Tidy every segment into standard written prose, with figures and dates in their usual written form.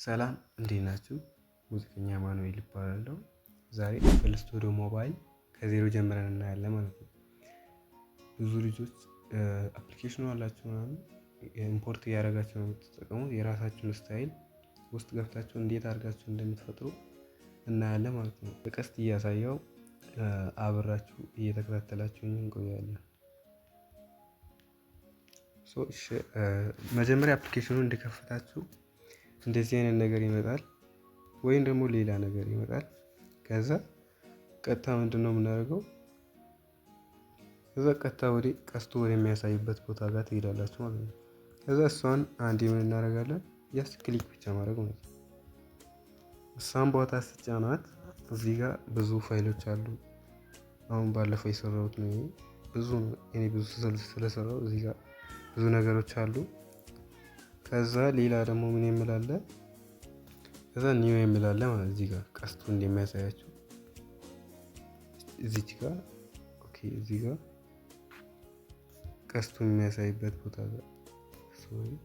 ሰላም እንዴት ናችሁ? ሙዚቀኛ ማኑኤል እባላለሁ። ዛሬ FL Studio Mobile ከዜሮ ጀምረን እናያለን ማለት ነው። ብዙ ልጆች application ኑ አላችሁ ምናምን import እያደረጋችሁ ነው የምትጠቀሙት። የራሳችሁን style ውስጥ ገብታችሁ እንዴት አድርጋችሁ እንደምትፈጥሩ እናያለን ማለት ነው። በቀስት እያሳየው አብራችሁ እየተከታተላችሁ እንቆያለን። መጀመሪያ application ኑን እንደከፈታችሁ እንደዚህ አይነት ነገር ይመጣል፣ ወይም ደግሞ ሌላ ነገር ይመጣል። ከዛ ቀጥታ ምንድን ነው የምናደርገው? ከዛ ቀጥታ ወደ ቀስቱ ወደሚያሳይበት ቦታ ጋር ትሄዳላችሁ ማለት ነው። ከዛ እሷን አንዴ ምን እናደርጋለን? Just click ብቻ ማድረግ ማለት ነው። እሷን ቦታ ስጫናት እዚህ ጋር ብዙ ፋይሎች አሉ። አሁን ባለፈው የሰራሁት ነው። ብዙ ነው፣ እኔ ብዙ ስለሰራው እዚህ ጋር ብዙ ነገሮች አሉ። ከዛ ሌላ ደግሞ ምን የሚል አለ? ከዛ new የሚል አለ ማለት እዚህ ጋር ቀስቱ እንደሚያሳያችሁ እዚች ጋር፣ okay፣ እዚህ ጋር ቀስቱ የሚያሳይበት ቦታ ጋር፣ sorry፣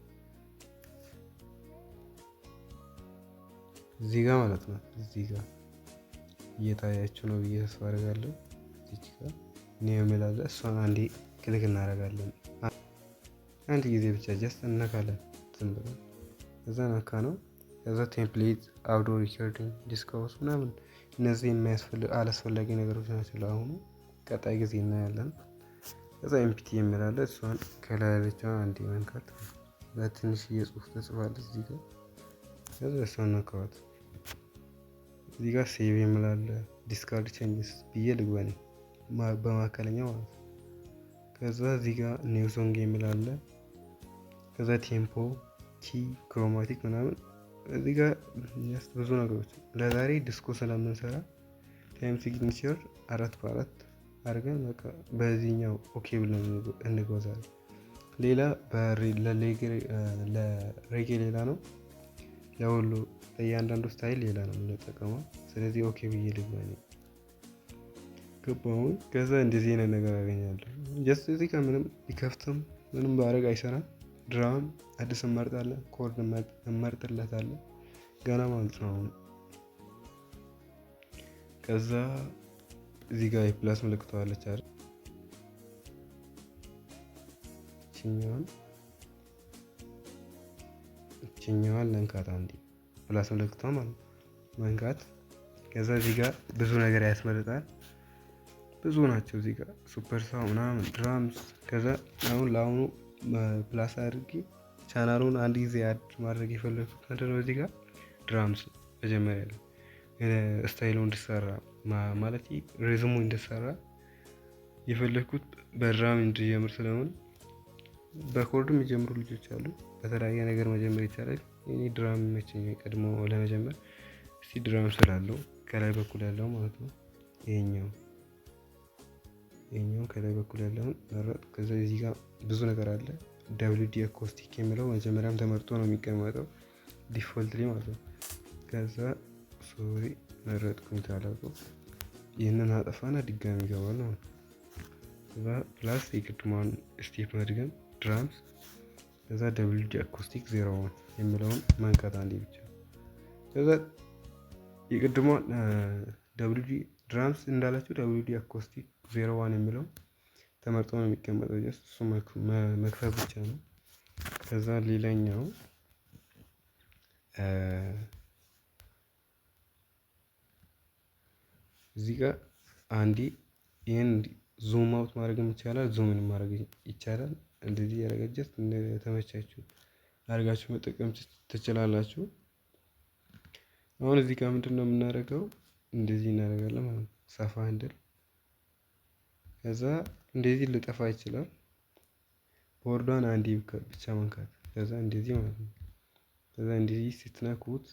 እዚህ ጋር ማለት ነው። እዚህ ጋር እየታያችሁ ነው ብዬ ተስፋ አደርጋለሁ። እዚች ጋር new የሚል አለ። እሷን አንዴ click እናደርጋለን። አንድ ጊዜ ብቻ just እነካለን ዝም ብለን። ከዛ ነካ ነው። ከዛ template፣ audio recording፣ disco ምናምን እነዚህ የሚያስፈልግ አላስፈላጊ ነገሮች ናቸው ለአሁኑ፣ ቀጣይ ጊዜ እናያለን። ከዛ empty የሚል አለ። እሷን ከላይ ያለችውን አንዴ መንካት፣ በትንሽዬ ጽሁፍ ተጽፋለች እዚህ ጋር። ከዛ እሷን ነካዋት። እዚህ ጋር save የሚል አለ። Discard changes ብዬ ልግባ እኔ በመካከለኛው ማለት ነው። ከዛ እዚህ ጋር new song የሚል አለ። ከዛ tempo፣ key፣ chromatic ምናምን እዚህ ጋር ብዙ ነገሮች። ለዛሬ disco ስለምንሰራ time signature 4 በ4 አድርገን በቃ በዚህኛው okay ብለን እንጓዛለን። ሌላ ለሬጌ ሌላ ነው፣ ለሁሉ ለእያንዳንዱ style ሌላ ነው የምንጠቀመው። ስለዚህ okay ብዬ ልግባ እኔ ገባሁኝ። ከዛ እንደዚህ አይነት ነገር አገኛለሁ። Just እዚህ ጋር ምንም ቢከፍትም ምንም ባደርግ አይሰራም። Drum አዲስ እንመርጣለን፣ chord እንመርጥለታለን ገና ማለት ነው። ከዛ እዚህ ጋር የ plus ምልክቷ አለች አይደል? እችኛዋን ለንካት አንዴ፣ plus ምልክቷ ማለት መንካት። ከዛ እዚህ ጋር ብዙ ነገር ያስመርጣል። ብዙ ናቸው እዚህ ጋር super saw ምናምን drums። ከዛ አሁን ለአሁኑ plus አድርጌ ቻናሉን አንድ ጊዜ add ማድረግ የፈለግኩት ምንድነው? እዚህ ጋር drums መጀመሪያ ላይ style ኡ እንዲሰራ ማለት rhythm ኡ እንዲሰራ የፈለግኩት በ drum እንዲጀምር ስለሆነ፣ በ chord የሚጀምሩ ልጆች አሉ። በተለያየ ነገር መጀመር ይቻላል። እኔ drum ይመቸኛል ቀድሞ ለመጀመር። እስቲ drum ስላለው ከላይ በኩል ያለው ማለት ነው። ይሄኛው ከላይ በኩል ያለውን መረጥ። ከዛ እዚህ ጋር ብዙ ነገር አለ። WD acoustic የሚለው መጀመሪያም ተመርጦ ነው የሚቀመጠው default ላይ ማለት ነው። ከዛ sorry መረጥኩኝ ታላቀው ይህንን አጠፋና ድጋሚ ይገባል ነው። ከዛ plus የቅድሟን step መድገም፣ drums፣ ከዛ WD acoustic 01 የሚለውን መንካት አንዴ ብቻ። ከዛ የቅድሟን WD drums እንዳላችሁ WD acoustic 01 የሚለው ተመርጦ ነው የሚቀመጠው። Just እሱ መክፈት ብቻ ነው። ከዛ ሌላኛው እዚህ ጋር አንዴ ይህን zoom out ማድረግም ይቻላል፣ zoom in ማድረግ ይቻላል። እንደዚህ ያደረገ just እንደተመቻችሁ አድርጋችሁ መጠቀም ትችላላችሁ። አሁን እዚህ ጋር ምንድን ነው የምናደርገው? እንደዚህ እናደርጋለን ማለት ነው። ሰፋ እንድል ከዛ እንደዚህ ልጠፋ ይችላል። ቦርዷን አንዴ ብቻ መንካት ከዛ እንደዚህ ማለት ነው። ከዛ እንደዚህ ስትነኩት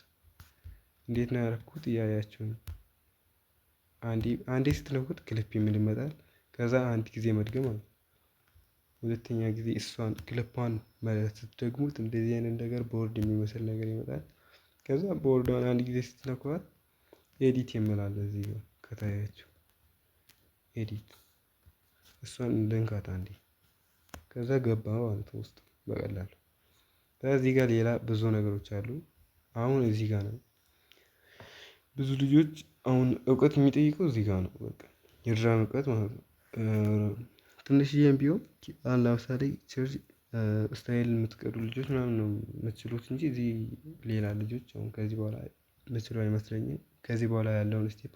እንዴት ነው ያደረኩት እያያችሁ ነው። አንዴ ስትነኩት ክሊፕ የሚል ይመጣል። ከዛ አንድ ጊዜ መድገም ማለት ነው። ሁለተኛ ጊዜ እሷን ክሊፓን ስትደግሙት እንደዚህ አይነት ነገር ቦርድ የሚመስል ነገር ይመጣል። ከዛ ቦርዷን አንድ ጊዜ ስትነኳት edit የሚል አለ እዚህ ጋር ከታያችሁ edit፣ እሷን ልንካት አንዴ። ከዛ ገባ ማለት ውስጥ በቀላሉ። ከዛ እዚህ ጋር ሌላ ብዙ ነገሮች አሉ። አሁን እዚህ ጋር ነው ብዙ ልጆች አሁን እውቀት የሚጠይቀው እዚህ ጋር ነው። በቃ የ drum እውቀት ማለት ነው። ትንሽዬም ቢሆን አሁን ለምሳሌ church style የምትቀዱ ልጆች ምናምን ነው የምትችሉት እንጂ እዚህ ሌላ ልጆች አሁን ከዚህ በኋላ የምትችሉ አይመስለኝም። ከዚህ በኋላ ያለውን step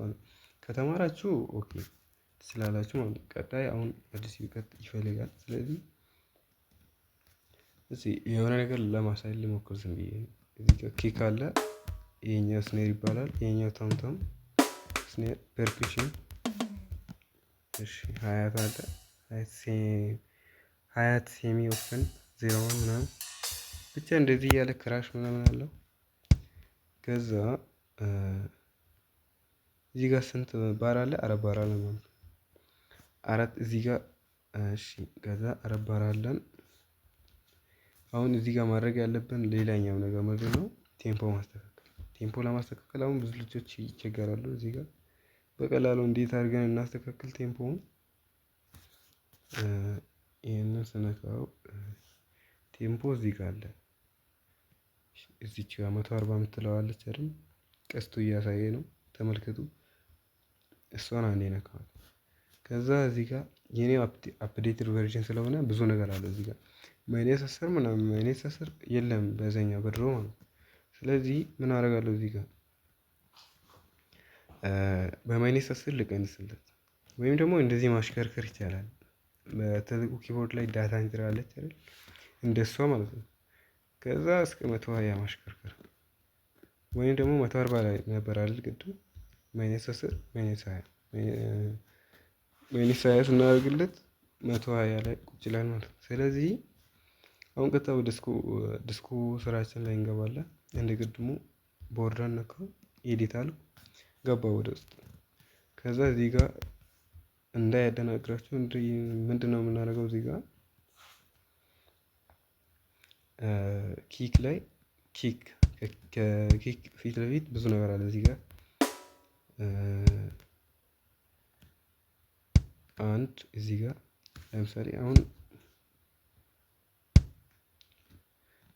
ከተማራችሁ okay ትችላላችሁ ማለት ነው። ቀጣይ አሁን አዲስ እውቀት ይፈልጋል። ስለዚህ እዚህ የሆነ ነገር ለማሳየት ልሞክር ዝም ብዬ። እዚህ ጋር kick አለ። ይሄኛው snare ይባላል። ይሄኛው tom tom፣ snare፣ percussion። እሺ hi-hat አለ። Hi-hat semi open 01 ምናምን ብቻ እንደዚህ እያለ crash ምናምን አለው። ከዛ እዚህ ጋር ስንት ባር አለ? 4 ባር አለ ማለት ነው። 4 እዚህ ጋር እሺ፣ ከዛ 4 ባር አለን። አሁን እዚህ ጋር ማድረግ ያለብን ሌላኛው ነገር ምንድን ነው? Tempo ማስተካከል። Tempo ለማስተካከል አሁን ብዙ ልጆች ይቸገራሉ። እዚህ ጋር በቀላሉ እንዴት አድርገን እናስተካክል tempo ውን? ይህንን ስነካው tempo እዚህ ጋር አለ። እዚች ጋር 140 የምትለዋለች አይደል? ቀስቱ እያሳየ ነው። ተመልከቱ። እሷን አንዴ ነካዋል። ከዛ እዚህ ጋር የኔ updated version ስለሆነ ብዙ ነገር አለ እዚህ ጋር -10 ምናምን -10 የለም በዛኛው በድሮ ማለት ነው። ስለዚህ ምን አደርጋለሁ እዚህ ጋር በ -10 ልቀንስለት ወይም ደግሞ እንደዚህ ማሽከርከር ይቻላል። በትልቁ keyboard ላይ data entry አለች አይደል? እንደሷ ማለት ነው። ከዛ እስከ 120 ማሽከርከር ወይም ደግሞ 140 ላይ ነበር አይደል ቅድም -10 -20 -20 ስናደርግለት 120 ላይ ቁጭ ይላል ማለት ነው። ስለዚህ አሁን ቀጥታ ወደ disco ስራችን ላይ እንገባለን። እንደ ቅድሙ ቦርዳን ነካው፣ edit አልኩ፣ ገባ ወደ ውስጥ። ከዛ እዚህ ጋር እንዳያደናግራችሁ ምንድነው የምናደርገው እዚህ ጋር kick ላይ kick ከ kick ፊት ለፊት ብዙ ነገር አለ እዚህ ጋር አንድ እዚህ ጋር ለምሳሌ አሁን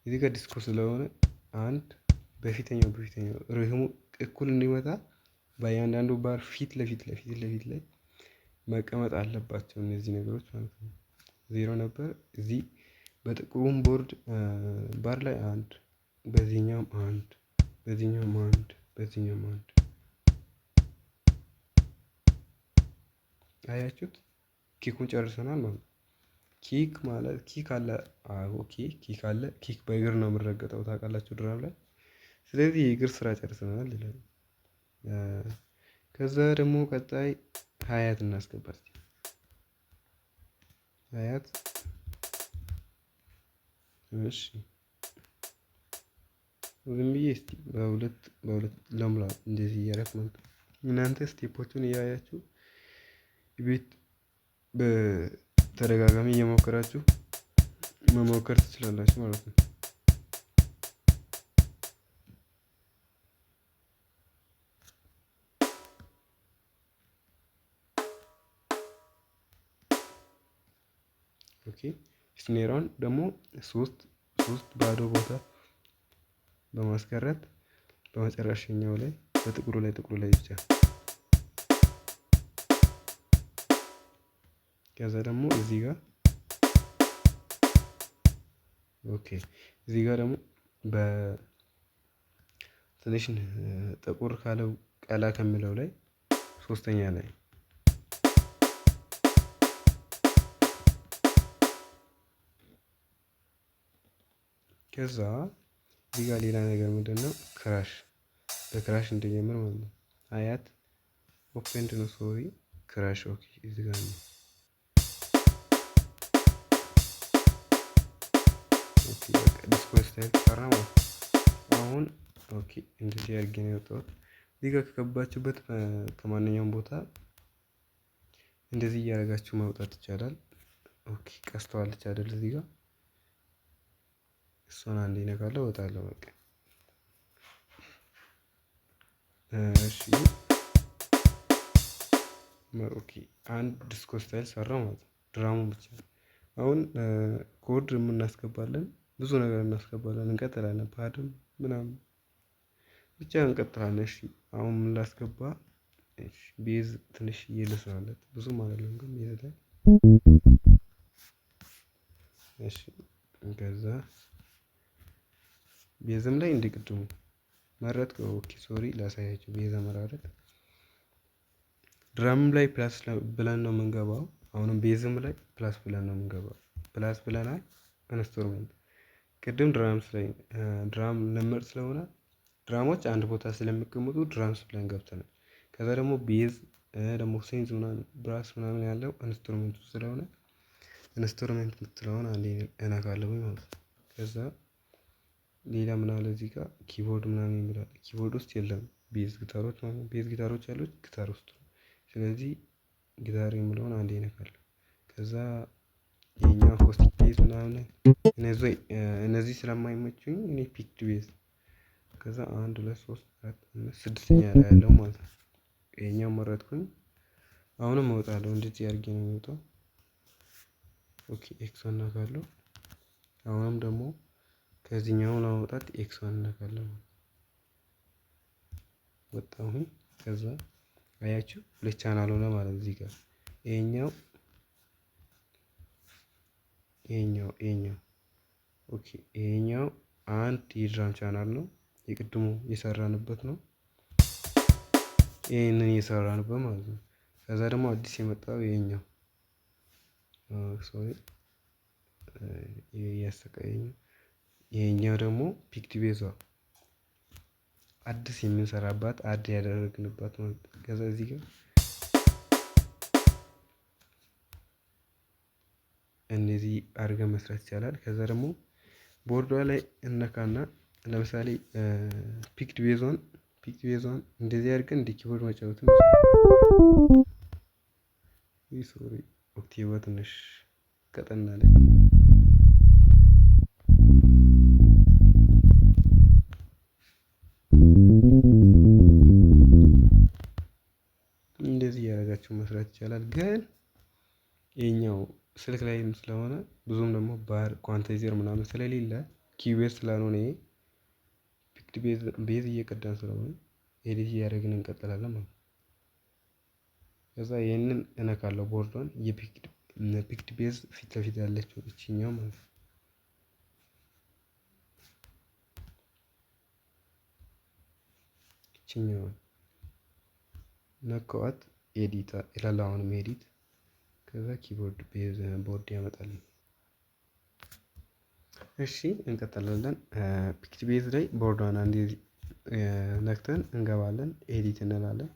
እዚህ ጋር disco ስለሆነ አንድ በፊተኛው በፊተኛው rhythm ኡ እኩል እንዲመጣ በእያንዳንዱ ባር ፊት ለፊት ለፊት ለፊት ላይ መቀመጥ አለባቸው እነዚህ ነገሮች ማለት ነው። 0 ነበር እዚህ በጥቁሩም ቦርድ ባር ላይ አንድ፣ በዚህኛውም አንድ፣ በዚህኛውም አንድ፣ በዚህኛውም አንድ። አያችሁት? Kick ኡን ጨርሰናል ማለት ነው። Kick ማለት kick አለ። Okay kick አለ። Kick በእግር ነው የምረገጠው ታውቃላችሁ drum ላይ። ስለዚህ የእግር ስራ ጨርሰናል ይላል። ከዛ ደግሞ ቀጣይ hi-hat እናስገባ እስቲ። Hi-hat እሺ ዝም ብዬ እስቲ በሁለት በሁለት ለሙላ እንደዚህ እያደረኩ ማለት ነው። እናንተ step ኦቹን እያያችሁ ቤት በተደጋጋሚ እየሞከራችሁ መሞከር ትችላላችሁ ማለት ነው። Okay snare ሯን ደግሞ ሶስት ሶስት ባዶ ቦታ በማስቀረት በመጨረሻኛው ላይ በጥቁሩ ላይ ጥቁሩ ላይ ብቻ። ከዛ ደግሞ እዚህ ጋር okay እዚህ ጋር ደግሞ በትንሽ ጥቁር ካለው ቀላ ከሚለው ላይ ሶስተኛ ላይ ከዛ እዚህ ጋር ሌላ ነገር ምንድነው? Crash በ crash እንዲጀምር ማለት ነው። Hi-hat opened ነው sorry crash okay እዚህ ጋር ነው። Okay በቃ disco style ተሰራ ማለት ነው። አሁን okay እንደዚህ አድርጌ ነው ያወጣሁት። እዚህ ጋር ከገባችሁበት ከማንኛውም ቦታ እንደዚህ እያደረጋችሁ ማውጣት ይቻላል። Okay ቀስተዋለች አይደል እዚህ ጋር እሷን አንዴ እነካለሁ እወጣለሁ በቃ። እሺ okay አንድ disco style ሰራው ማለት ነው። Drum ኡ ብቻ አሁን ኮድ የምናስገባለን ብዙ ነገር እናስገባለን እንቀጥላለን pad ም ምናምን። ብቻ እንቀጥላለን። እሺ አሁን ምን ላስገባ? እሺ bass ትንሽ ልስራለት፣ ብዙም አይደለም ግን bass ላይ። እሺ ከዛ bass ም ላይ እንደ ቅድሙ መረጥኩ። Okay sorry፣ ላሳያችሁ bass አመራረጥ። Drum ም ላይ plus ብለን ነው የምንገባው። አሁንም bass ም ላይ plus ብለን ነው የምንገባው። Plus ብለናል። Instrument ቅድም drums ላይ drum ልንመርጥ ስለሆነ drum ኦች አንድ ቦታ ስለሚቀመጡ drums ብለን ገብተናል። ከዛ ደግሞ bass ደግሞ synth ምናምን brass ምናምን ያለው instrument ኡ ስለሆነ instrument የምትለውን አንዴ እነካለሁ ማለት ነው። ከዛ ሌላ ምን አለ እዚህ ጋር? Keyboard ምናምን የሚላል። Keyboard ውስጥ የለም bass ጊታሮች ማለት ነው። Bass ጊታሮች ያሉት ጊታር ውስጥ ነው። ስለዚህ ጊታር የሚለውን አንዴ እነካለሁ። ከዛ የኛው acoustic bass ምናምን እነዚህ ስለማይመቹኝ እኔ picked bass፣ ከዛ አንድ፣ ሁለት፣ ሶስት፣ አራት፣ አምስት፣ ስድስተኛ ላይ ያለው ማለት ነው። ይሄኛው መረጥኩኝ። አሁንም እወጣለሁ። እንደዚህ አድርጌ ነው የሚወጣው። Okay X እነካለሁ። አሁንም ደግሞ ከዚህኛው ለማውጣት X እነካለሁ። ወጣሁኝ። ከዛ አያችሁ ሁለት ቻናል ሆነ ማለት። እዚህ ጋር ይሄኛው okay ይሄኛው አንድ የ drum channel ነው፣ የቅድሙ የሰራንበት ነው። ይሄንን የሰራንበት ማለት ነው። ከዛ ደግሞ አዲስ የመጣው ይሄኛው፣ sorry እያሰቃየኝ፣ ይሄኛው ደግሞ picked bass ዋ አዲስ የምንሰራባት add ያደረግንባት ማለት ነው። ከዛ እዚህ ጋር እንደዚህ አድርገን መስራት ይቻላል። ከዛ ደግሞ ቦርዷ ላይ እነካና ለምሳሌ picked bass ዋን እንደዚህ አድርገን እንደ keyboard መጫወት። Sorry፣ octave ትንሽ ቀጠን አለች። እንደዚህ እያደረጋችሁ መስራት ይቻላል። ግን ይሄኛው ስልክ ላይም ስለሆነ ብዙም ደግሞ bar quantizer ምናምን ስለሌለ፣ Cubase ስላልሆነ፣ ይሄ picked bass እየቀዳን ስለሆነ edit እያደረግን እንቀጥላለን ማለት ነው። ከዛ ይህንን እነካለሁ፣ ቦርዷን የ picked bass ፊት ለፊት ያለችው እችኛው ማለት ነው። እችኛዋን ነካዋት፣ edit ይላል። አሁንም edit፣ ከዛ keyboard bass board ያመጣል። እሺ እንቀጥላለን። Picked bass ላይ ቦርዷን አንዴ ነክተን እንገባለን። Edit እንላለን።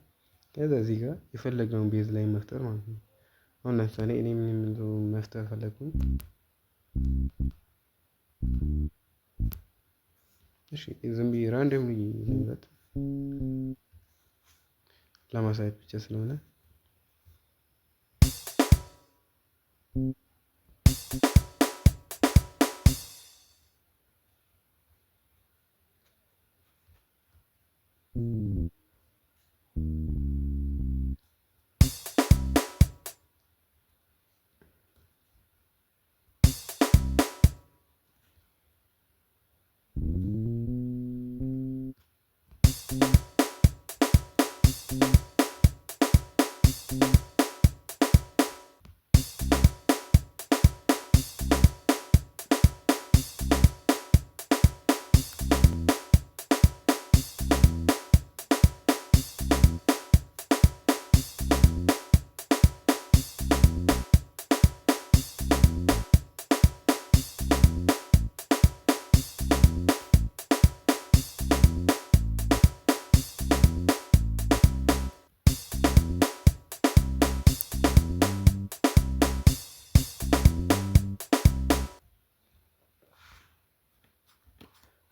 ከዛ እዚህ ጋር የፈለግነውን bass line መፍጠር ማለት ነው። አሁን ለምሳሌ እኔ ምን የምለው መፍጠር ፈለግኩኝ። እሺ ዝም ብዬ random ልምረጥ ለማሳየት ብቻ ስለሆነ።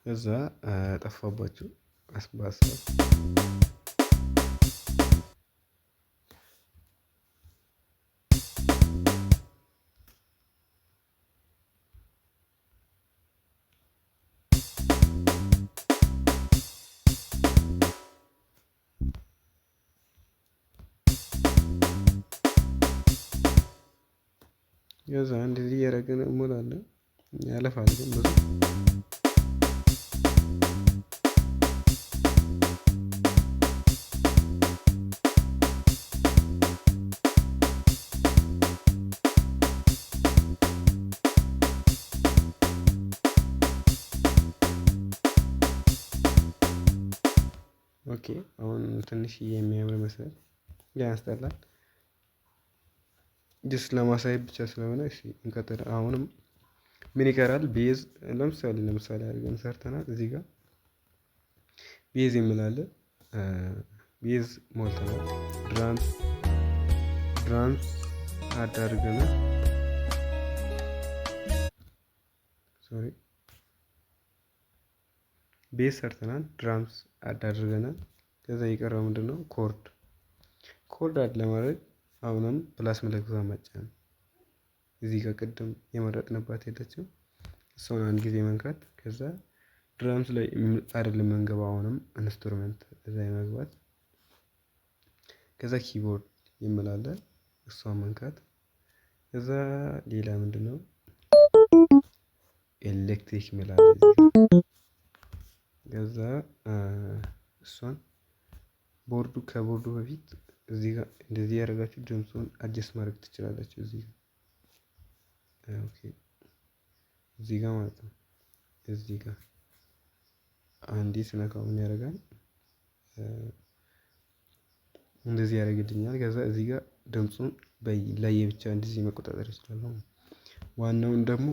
ከዛ ጠፋባችሁ አስባሰብ። ከዛ እንደዚህ እያደረግን እንሞላለን። ያለፋል ግን ብዙ። Okay አሁን ትንሽ የሚያምር ይመስላል፣ ያስጠላል። Just ለማሳየት ብቻ ስለሆነ እሺ እንቀጥል። አሁንም ምን ይቀራል? Bass ለምሳሌ አድርገን ሰርተናል። እዚህ ጋር bass የሚል አለ። Bass ሞልተናል። Drums አዳርገናል። Sorry bass ሰርተናል። Drums አዳርገናል። ከዛ የቀረው ምንድነው? Chord። Chord add ለማድረግ አሁንም plus ምልክቷን መጫን። እዚህ ጋር ቅድም የመረጥንባት የለችም፣ እሷን አንድ ጊዜ መንካት። ከዛ drums ላይ አይደለም የምንገባው፣ አሁንም instrument እዛ መግባት። ከዛ keyboard የሚል አለ፣ እሷን መንካት። ከዛ ሌላ ምንድነው? ኤሌክትሪክ የሚል አለ እዚህ ጋር። ከዛ እሷን ቦርዱ ከቦርዱ በፊት እዚህ ጋር እንደዚህ ያደረጋችሁ ድምፁን adjust ማድረግ ትችላላችሁ። እዚህ ጋር okay፣ እዚህ ጋር ማለት ነው። እዚህ ጋር አንዴ ስነካው ምን ያደርጋል? እንደዚህ ያደርግልኛል። ከዛ እዚህ ጋር ድምፁን ለየብቻ እንደዚህ መቆጣጠር እችላለሁ። ዋናውን ደግሞ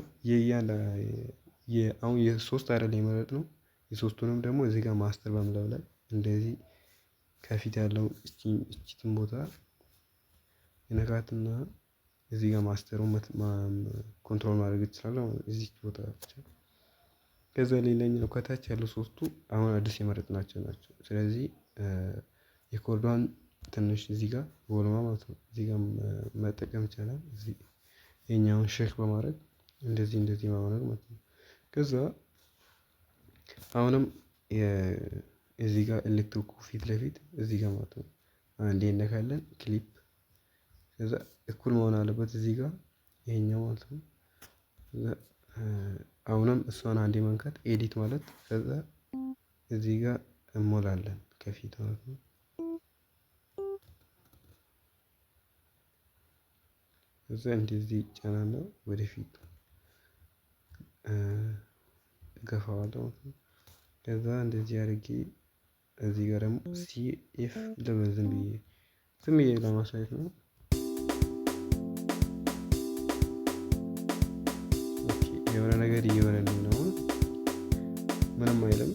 አሁን የሶስት አይደል የመረጥነው፣ የሶስቱንም ደግሞ እዚህ ጋር master በሚለው ላይ እንደዚህ ከፊት ያለው እቺን ቦታ የነካትና እዚህ ጋር master ኡን control ማድረግ እችላለሁ። እዚህ ቦታ ብቻ። ከዛ ሌላኛው ከታች ያለው ሶስቱ አሁን አዲስ የመረጥናቸው ናቸው። ስለዚህ የ chord ዷን ትንሽ እዚህ ጋር volume ማለት ነው እዚህ ጋር መጠቀም ይቻላል። እዚህ የኛውን shake በማድረግ እንደዚህ እንደዚህ በማድረግ ማለት ነው። ከዛ አሁንም እዚህ ጋር ኤሌክትሪኩ ፊት ለፊት እዚህ ጋር ማለት ነው አንዴ እነካለን ክሊፕ። ከዛ እኩል መሆን አለበት እዚህ ጋር ይሄኛው ማለት ነው። ከዛ አሁንም እሷን አንዴ መንካት edit ማለት፣ ከዛ እዚህ ጋር እንሞላለን ከፊት ማለት ነው። ከዛ እንደዚህ ይጫናል ወደፊት እገፋዋለሁ ማለት ነው። ከዛ እንደዚህ አድርጌ እዚህ ጋር ደግሞ C F ልበል፣ ዝም ብዬ ለማሳየት ነው። Okay የሆነ ነገር እየሆነልኝ ነው። ምንም አይልም፣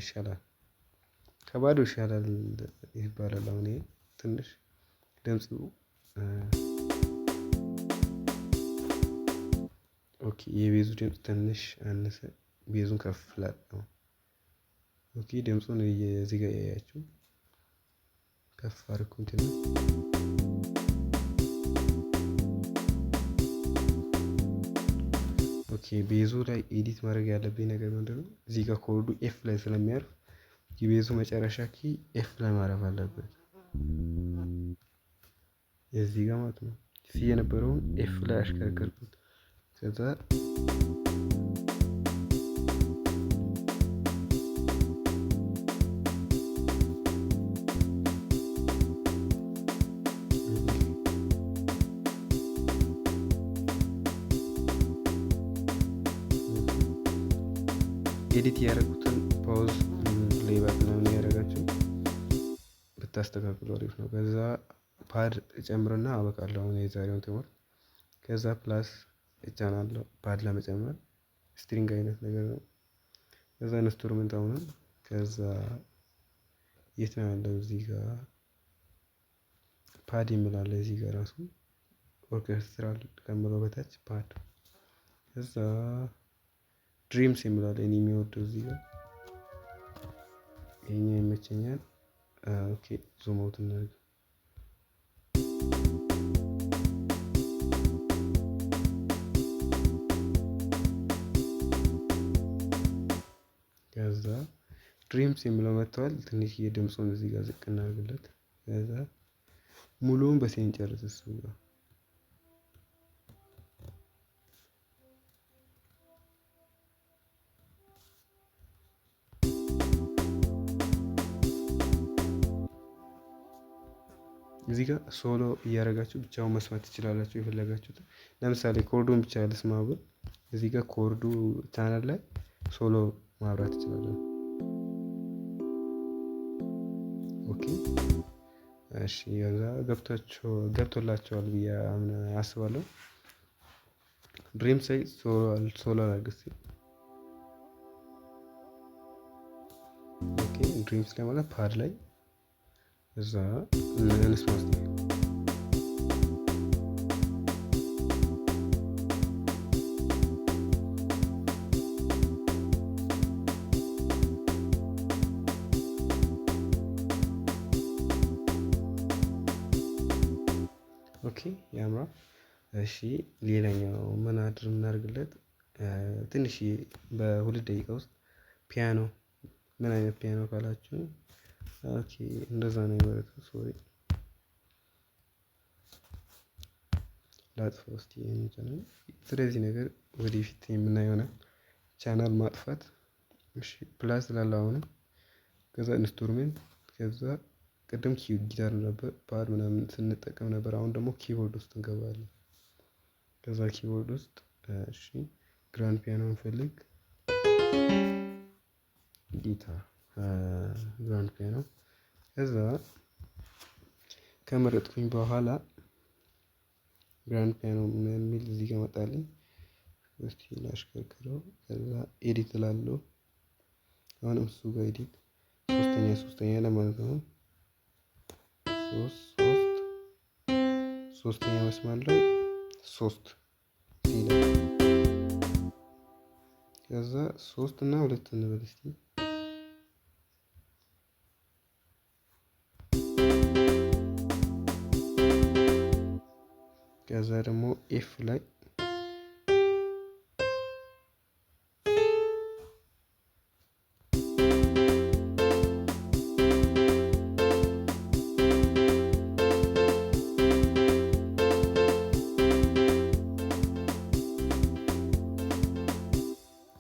ይሻላል፣ ከባዶ ይሻላል ይባላል። አሁን ይሄ ትንሽ ድምፁ okay፣ የ bass ኡ ድምፅ ትንሽ አነሰ። Bass ኡን ከፍ ላድርገው። Okay ድምፁን እዚህ ጋር ያያችሁ ከፍ አድርጉት ነው። Okay bass ኡ ላይ edit ማድረግ ያለብኝ ነገር ምንድነው? እዚህ ጋር chord ኡ F ላይ ስለሚያርፍ የ bass ኡ መጨረሻ key F ላይ ማረፍ አለበት። የዚህ ጋር ማለት ነው። C የነበረውን F ላይ አሽከረከርኩት። ከዛ edit ያደረጉትን pause playback ምናምን ያደረጋችሁ ብታስተካክሉ አሪፍ ነው። ከዛ pad እጨምርና አበቃለሁ አሁን የዛሬውን ትምህርት። ከዛ plus እጫናለሁ pad ለመጨመር string አይነት ነገር ነው። ከዛ instrument አሁንም ከዛ የት ነው ያለው? እዚህ ጋር pad የሚል አለ። እዚህ ጋር ራሱ orchestral ከሚለው በታች pad። ከዛ drums የሚል አለ። እኔ የሚወደው እዚህ ጋር ይሄኛው ይመቸኛል። Okay zoom out እናድርግ። ከዛ drums የሚለው መጥተዋል። ትንሽ የድምፁን እዚህ ጋር ዝቅ እናድርግለት። ከዛ ሙሉውን በ C እንጨርስ እሱ ጋር እዚህ ጋር solo እያደረጋችሁ ብቻውን መስማት ትችላላችሁ የፈለጋችሁት። ለምሳሌ chord ኡን ብቻ ልስማ ብል እዚህ ጋር chord ኡ channel ላይ solo ማብራት ትችላላችሁ። Okay እሺ፣ ከዛ ገብቶላቸዋል ብዬ አስባለሁ። Drums ላይ solo ላድርግ እስኪ። Okay drums ላይ ማለት pad ላይ እዛ እንስማ እስኪ። Okay ያምራል። እሺ ሌላኛው ምን add እናድርግለት? ትንሽ በ2 ደቂቃ ውስጥ ፒያኖ። ምን አይነት ፒያኖ ካላችሁ፣ okay እንደዛ ነው የመረጥኩት። Sorry፣ ላጥፋው እስቲ ይሄን ቻናል። ስለዚህ ነገር ወደፊት የምናየው ይሆናል። ቻናል ማጥፋት። እሺ plus ላለ አሁንም ከዛ instrument፣ ከዛ ቅድም ጊታር ነበር pad ምናምን ስንጠቀም ነበር። አሁን ደግሞ keyboard ውስጥ እንገባለን። ከዛ keyboard ውስጥ እሺ grand piano እንፈልግ፣ ጊታር፣ grand piano። ከዛ ከመረጥኩኝ በኋላ grand piano የሚል እዚህ ጋር መጣልኝ። እስቲ ላሽከርክረው። ከዛ edit እላለሁ። አሁንም እሱ ጋር edit ሶስተኛ ሶስተኛ ለማለት ነው። ሶስት ሶስት ሶስተኛ መስመር ላይ ሶስት C ላይ፣ ከዛ ሶስት እና ሁለት እንበል እስቲ። ከዛ ደግሞ F ላይ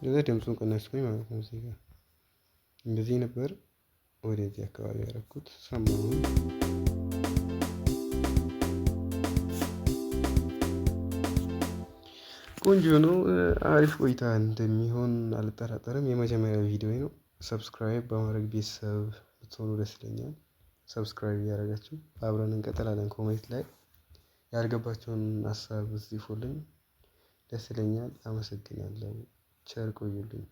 ከዛ ድምፁን ቀነስኩኝ ማለት ነው። እዚህ ጋር እንደዚህ ነበር ወደዚህ አካባቢ ያደረኩት ሰማሁኝ። ቆንጆ ነው። አሪፍ ቆይታ እንደሚሆን አልጠራጠርም። የመጀመሪያ ቪዲዮ ነው። Subscribe በማድረግ ቤተሰብ ብትሆኑ ደስ ይለኛል። Subscribe እያደረጋችሁ አብረን እንቀጥላለን። Comment ላይ ያልገባቸውን ሀሳብ ጽፉልኝ፣ ደስ ይለኛል። አመሰግናለሁ። ቸር ቆዩልኝ።